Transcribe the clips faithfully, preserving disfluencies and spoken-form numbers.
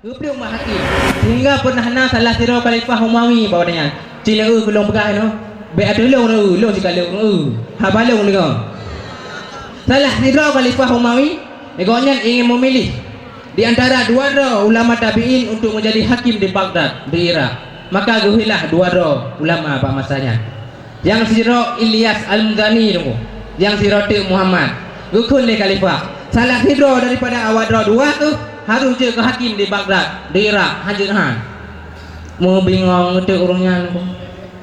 Geuplueng bak hakim, sehingga pernah na salah sidroe khalifah Umawi bak watée nyan. Cit na eu keu lôn peugah inoe, bék ateueh lôn na eu, lôn sikalon na eu. Haba lôn deungoe. Salah sidroe khalifah Umawi, gobnyan ingin memilih di antara dua droe ulama tabi'in untuk menjadi hakim di Baghdad, di Irak. Maka geuhilaf dua droe ulama bak masa nyan. Nyang sidroe Ilyas Al-Muzani teungku, nyang sidroe teuk Muhammad. Geukheun lé khalifah, salah sidroe daripada awak droe dua teuh harôh jeuet keu hakim di Baghdad, di Irak, hanjeuet han. Meubingong teuk ureuëng nyan teungku.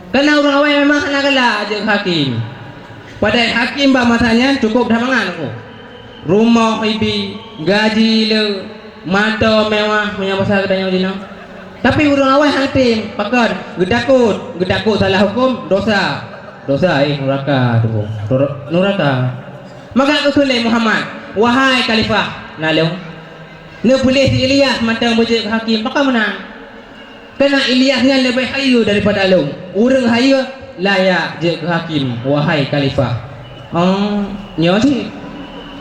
Kana ureuëng awai memang hana galak jeuet keu hakim. Padahai hakim bak masa nyan cukôp that mangat teungku. Rumoh ibi, gaji le, moto mewah, meunyoe basa geutanyoe jinoe. Tapi ureuëng awai han tem, pakon? Geutakot, geutakot salah huköm, dosa. Dosa, eh, nuraka tu, nuraka. Maka geukheun lé Muhammad, "Wahai khalifah, na lôn, neupiléh si Ilyas mantong beujeuet keu hakim, pakon meunan?" Kana Ilyas nyan leubeh hayeue daripada lôn. Ureuëng hayeue layak jeuet keu hakim, wahai khalifah. Oh, nyoe cit.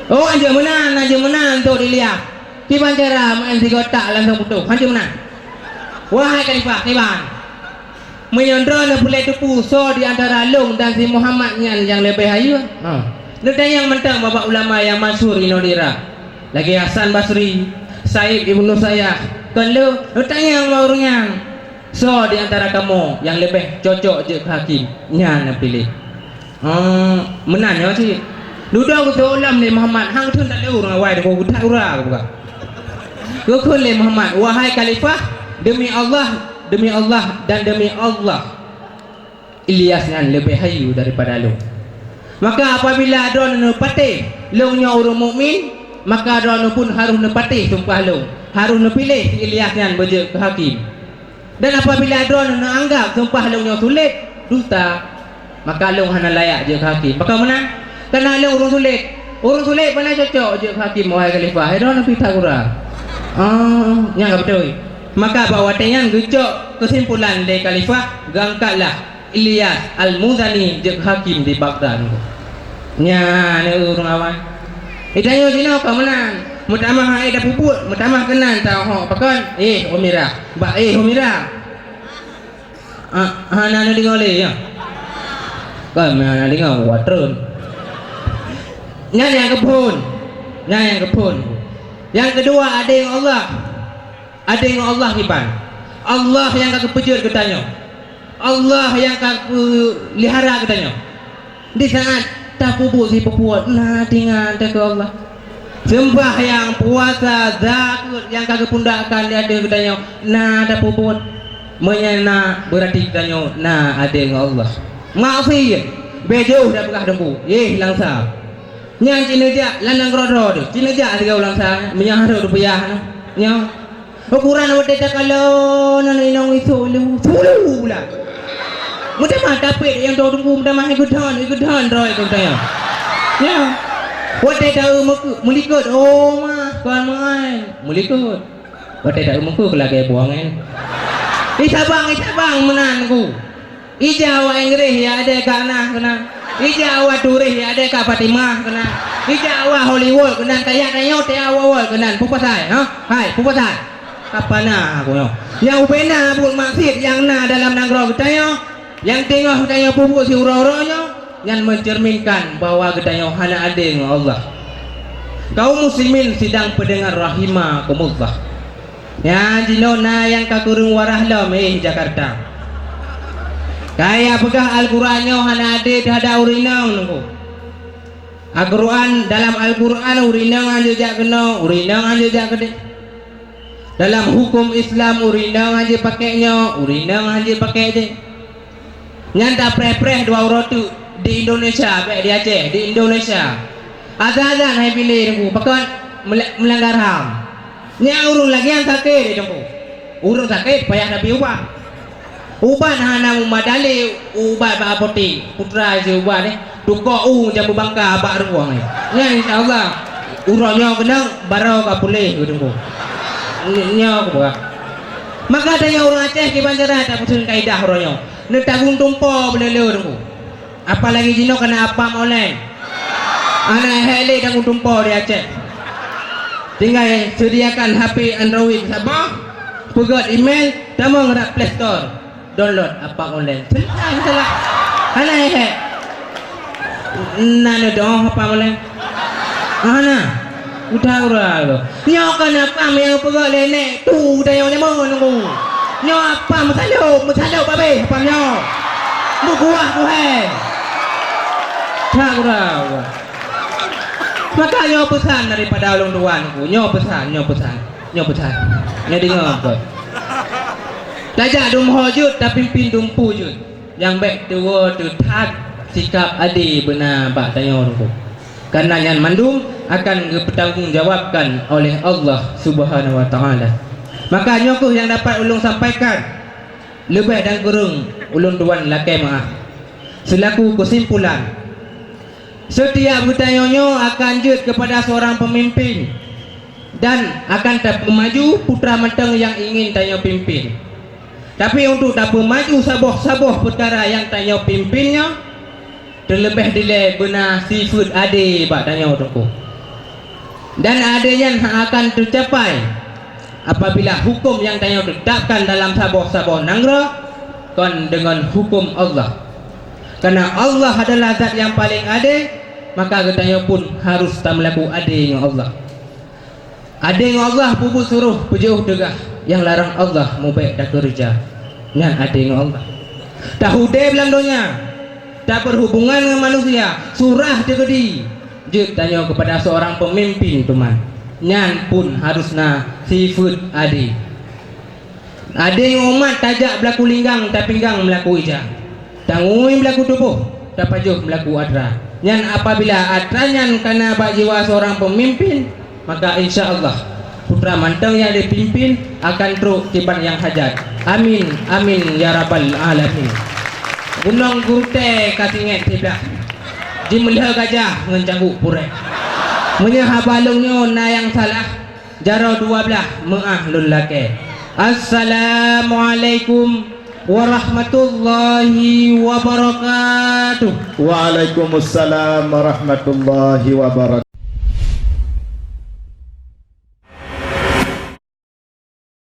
Oh, hanjeuet meunan, hanjeuet meunan, Tut Ilyas. Kiban cara meu'en sigoe tak langsong putôh. Hanjeuet meunan. Wahai khalifah, kiban. Meunyoe droeneuh peureulée teupeu soe di antara lôn dan si Muhammad nyan nyang leubeh hayeue, ha, neutanyong mantong bak ulama nyang masyhur inoe di Irak. Lagée Hasan Basri, Said Ibnu Sayyah, kon lôn, neutanyong bak ureuëng nyan, "Soe di antara kamoe nyang leubeh cocok jeuet keu hakim?" Nyan neupiléh. "Oh, meunan nyoe cit. Dudoe geuteu'oh lom lé Muhammad, han geutheun that lé ureuëng awai, geutak ura," geupeugah. Geukheun lé Muhammad, "Wahai khalifah, demi Allah, demi Allah, dan demi Allah, Ilyas nyan leubeh hayeue daripada lôn. Maka apabila droeneuh neupatéh lôn nyoe ureuëng mukmin, maka droeneuh pun harôh neupatéh sumpah lôn, harôh neupiléh si Ilyas nyan beujeuet keu hakim. Dan apabila droeneuh neuanggab sumpah lôn nyoe sulet, dusta, maka lôn hana layak jeuet keu hakim. Pakon meunan? Kana lôn ureuëng sulet. Ureuëng sulet hana cocok jeuet keu hakim, wahai khalifah." Hai droeneuh pih that ura. Oh, nyan ka beutôi. Maka bak watée nyan geucok keusimpulan lé khalifah, "Geuangkatlah Ilyas Al-Muzani jeuet hakim di Baghdad." Nyan ureuëng awai. Geutanyoe jinoe ka meunan. Meutamah hai tapeubuet, meutamah keunan tauhok. Pakon? Eh, Umirah. Bak eh, Umirah. Ah, hana neudeungoe lé, ya? Kan hana deungoe, watreun. Nyan nyang keuphon. Nyan nyang keuphon. Nyang keudua, adeng Allah. Adeng Allah kiban. Allah nyang ka geupeujeuet geutanyoe. Allah nyang ka peulihara geutanyoe. Di saat tapeubuet sipeubuet, na teuingat teuh keu Allah. Seumbahyang, puasa, zakeuet nyang ka geupundakkan di ateueh geutanyoe, na tapeubuet. Meunyoe na, beurati geutanyoe na adeng Allah. Maksiet, bék jeuet tapeugah teungku, yeh langsa. Nyan cit neujak lam nanggroe droe teuh, cit neujak sigoe langsa, meunyoe harôh rupiah nyoe. Ukuran watée takalon aneuk inong isok leuh, sulu bulan. Meutamah tapet nyang dua teungku, meutamah igeudhan, igeudhan droe teuh tanya. Nyan. Watée ta-eu meuke-, meulikot, oh mah, kon meu'en, meulikot. Watée ta-eu meuke lagée buang nyan. Isabang, isabang meunan ku. Ija awak Inggréh ya adé ka Anah keunan. Ija awak Turéh ya adé ka Fatimah keunan. Ija awak Hollywood keunan, kaya tanyoe teuh awak Wall keunan. Peue pasai, ha? Hai, peue pasai? Apa na aku nyoe? Nyang ubena buet maksiet nyang na dalam nanggroe geutanyoe, nyang teungoh geutanyoe peubuet siuroe-uroe nyoe, nyan mencerminkan bahwa geutanyoe hana adé ngon Allah. Kaum muslimin sidang peudengar rahimakumullah. Nyan jinoe na nyang ka kureueng waras lom, eh, Jakarta. Kaya peugah Al-Quran nyoe hana adé teuhadap ureueng inong teungku. Al-Quran, dalam Al-Quran ureueng inong hanjeuet jak keunoe, ureueng inong hanjeuet jak keudeh. Dalam huköm Islam ureueng inong hanjeuet pakék nyoe, ureueng inong hanjeuet pakék jéh. Nyan tapreh-preh dua uroe teuk di Indonesia, bék di Aceh, di Indonesia. Azan-azan hai bilé teungku, pakon meula-, meulanggar ham. Nyang ureueng lagée nyan sakét teungku. Ureueng sakét payah tabi ubat. Ubat hana meumadali ubat bak apotek. Putra isi ubat eh. Tukok u jambu bangka bak ruwang eh. Nyan insya Allah uroe nyoe keunong barô ka puléh teungku. Nyoe kupeugah. Maka tanyoe ureueng Aceh kiban cara tapeutheun kaidah uroe nyoe. Neutagun tumpo beuleuleue teungku. Apalagi jinoe kana apam online. Hana hék lé tagun tumpo di Aceh. Tinggai sediakan H P Android saboh, Peugöt email, tamong rot Play Store. Download apam online. Seuleusoe masalah. Hana hék. Na neudoh apam online? Hana. Udah, udah, udah. Nyoe kon apam nyang peugöt lé nèk tu, tanyoe nyaman nunggu. Nyoe apam meusalôb, meusalôb babeh apam nyoe. Meukuah kuhai. Udah, udah, udah. Maka nyoe peusan daripada ulôn tuan ku. Nyoe peusan, nyoe peusan. Nyoe peusan. Nyoe deungö, beutôi. Tajak dum ho jeuet, tapimpin dum peue jeuet. Nyang bèk tuwoe teuthat sikap adé beuna bak tanyoe teungku. Karena nyan mandum akan geupeutanggong jawabkan oleh Allah Subhanahu wa Taala. Maka nyoe kheueh nyang dapat ulôn sampaikan. Leubeh dan kureueng ulôn tuan lakèe meu'ah. Seulaku keusimpulan, Setiap geutanyoe nyoe akan jeuet keupada seurang peumimpin dan akan tapeumaju putra mantong nyang ingin tanyoe pimpin. Tapi, untuk tapeumaju saboh-saboh peukara nyang tanyoe pimpin nyoe, teuleubeh dilèe beuna sifeuet adé bak tanyoe teungku. Dan adé nyan akan teucapai apabila huköm nyang tanyoe teutapkan dalam saboh-saboh nanggroe kon deungon huköm Allah. Karena Allah adalah zat nyang paleng adé, maka geutanyoe pun harôh tameulaku adé ngon Allah. Adé ngon Allah peubuet suroh, peujiôh teugah, nyang larang Allah mubèk takeureuja. Nyan adé ngon Allah. Taudép lam donya, tapeuhubongan ngon manusia, surah teukeudi, jeuet tanyoe keupada seurang peumimpin teuma. Nyan pun harôh na sifeuet adé. Adé ngon umat tajak beulaku linggang, tapinggang meulaku ija. Tangui meulaku tuboh, tapajoh meulaku atra. Nyan apabila atra nyan kana bak jiwa seurang peumimpin, maka insya Allah, putra mantong nyang jipimpin akan trok kiban nyang hajat. Amin, amin, ya rabbal alamin. Gunong Geurutèe ka singèt siblah, jimeulhö gajah ngon cangguek puréh. Meunyoe haba lôn nyoe na nyang salah, jaroe dua blah meu'ah lôn lakèe. Assalamualaikum warahmatullahi wabarakatuh. Waalaikumsalam warahmatullahi wabarakatuh.